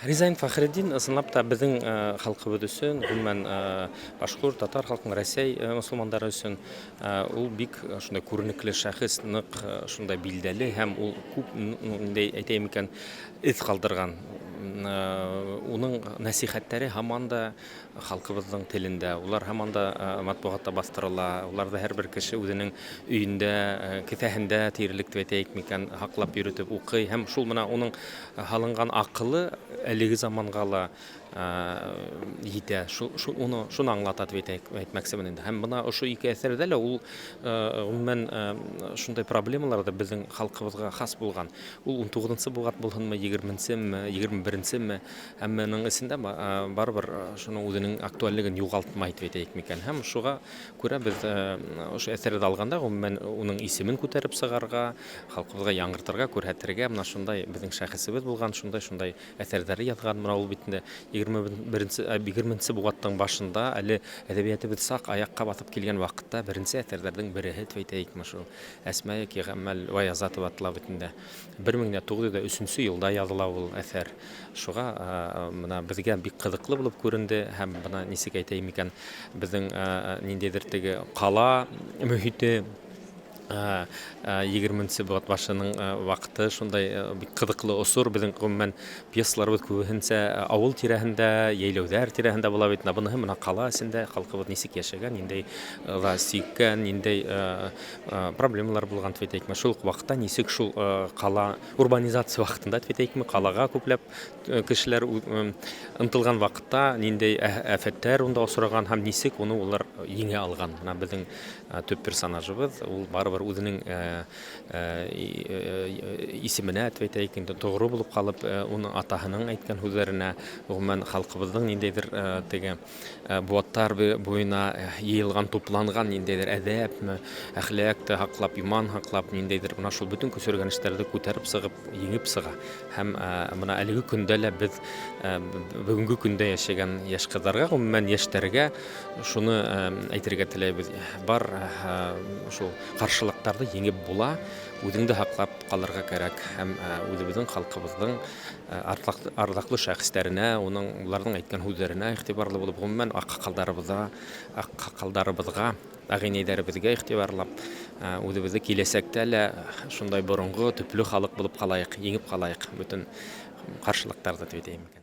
Ризаин Фәхретдин ысынлап та беҙҙең халҡыбыҙ өсөн, ғөмүмән, башҡорт, татар халҡының, Рәсәй мосолмандары өсөн ул бик шундай күренекле шәхес, ныҡ шундай билдәле һәм ул күп, ниндәй әйтәйем икән, эҙ ҡалдырған. Уның нәсихәттәре һаман да халҡыбыҙҙың телендә, улар һаман да матбуғатта баҫтырыла, уларҙы һәр бер кеше үҙенең өйөндә, кеҫәһендә тиерлек тип әйтәйек микән, һаҡлап йөрөтөп уҡый һәм шул мына уның һалынған аҡылы әлеге заманға ла етә, шул уны шуны аңлата тип әйтәйек, әйтмәксемен инде. Һәм бына ошо ике әҫәрҙә лә ул ғөмүмән шундай проблемаларҙы беҙҙең халҡыбыҙға хас булған. Ул 19-нсы быуат булһынмы, 20-нсеме, 21-нсеме, әммәнең эсендә барыбер шуның үҙенең актуальлеген юғалтмай тип әйтәйек микән. Һәм шуға күрә беҙ ошо әҫәрҙе алғанда ғөмүмән уның исемен күтәреп сығарға, халҡыбыҙға яңыртырға, күрһәтергә, мына шундай беҙҙең шәхесебеҙ булған, шундай-шундай әҫәрҙәре яҙған. Мына ул бит инде 21-нсе, 20-нсе быуаттың башында әле әҙәбиәтебеҙ саҡ аяҡҡа баҫып килгән ваҡытта беренсе әҫәрҙәрҙең береһе тип әйтәйекме, шул Әсмә йәки Ғәмәл вә яза тип атала бит инде. 1903 йылда яҙыла ул әҫәр. Шуға мына беҙгә бик ҡыҙыҡлы булып күренде һәм бына нисек әйтәйем икән, беҙҙең ниндәйҙер теге ҡала мөхите, 20-нсе быуат башының ваҡыты шундай бик ҡыҙыҡлы осор. Беҙҙең ғөмүмән пьесаларыбыҙ күбеһенсә ауыл тирәһендә, йәйләүҙәр тирәһендә була бит. Быныһы мына ҡала эсендә халҡыбыҙ нисек йәшәгән, ниндәй ла сиккән, ниндәй проблемалар булған тип әйтәйекме. Шул уҡ ваҡытта нисек шул ҡала урбанизация ваҡытында тип әйтәйекме, ҡалаға күпләп кешеләр ынтылған ваҡытта ниндәй афәттәр унда осраған һәм нисек уны улар еңә алған. Мына беҙҙең төп персонажыбыҙ ул барыбер үҙенең исеменә тип әйтәйек инде тоғро булып ҡалып, уның атаһының әйткән һүҙҙәренә, ғөмүмән халҡыбыҙҙың ниндәйҙер теге быуаттар буйына йыйылған, тупланған ниндәйҙер әҙәпме, әхлаҡты һаҡлап, иман һаҡлап, ниндәйҙер мына шул бөтөн көсөргәнештәрҙе күтәреп сығып, еңеп сыға. Һәм мына әлеге көндә лә беҙ бөгөнгө көндә йәшәгән йәш ҡыҙҙарға, ғөмүмән йәштәргә шуны әйтергә теләйбеҙ: бар шул ҡаршылыҡтарҙы еңеп була, үҙеңде һаҡлап ҡалырға кәрәк һәм үҙебеҙҙең халҡыбыҙҙың арҙаҡлы шәхестәренә, уның уларҙың әйткән һүҙҙәренә иғтибарлы булып, ғөмүмән аҡһаҡалдарыбыҙға, ағинәйҙәребеҙгә иғтибарлап, үҙебеҙҙе киләсәктә лә шундай боронғо төплө халыҡ булып ҡалайыҡ, еңеп ҡалайыҡ бөтөн ҡаршылыҡтарҙы тип әйтәйем икән.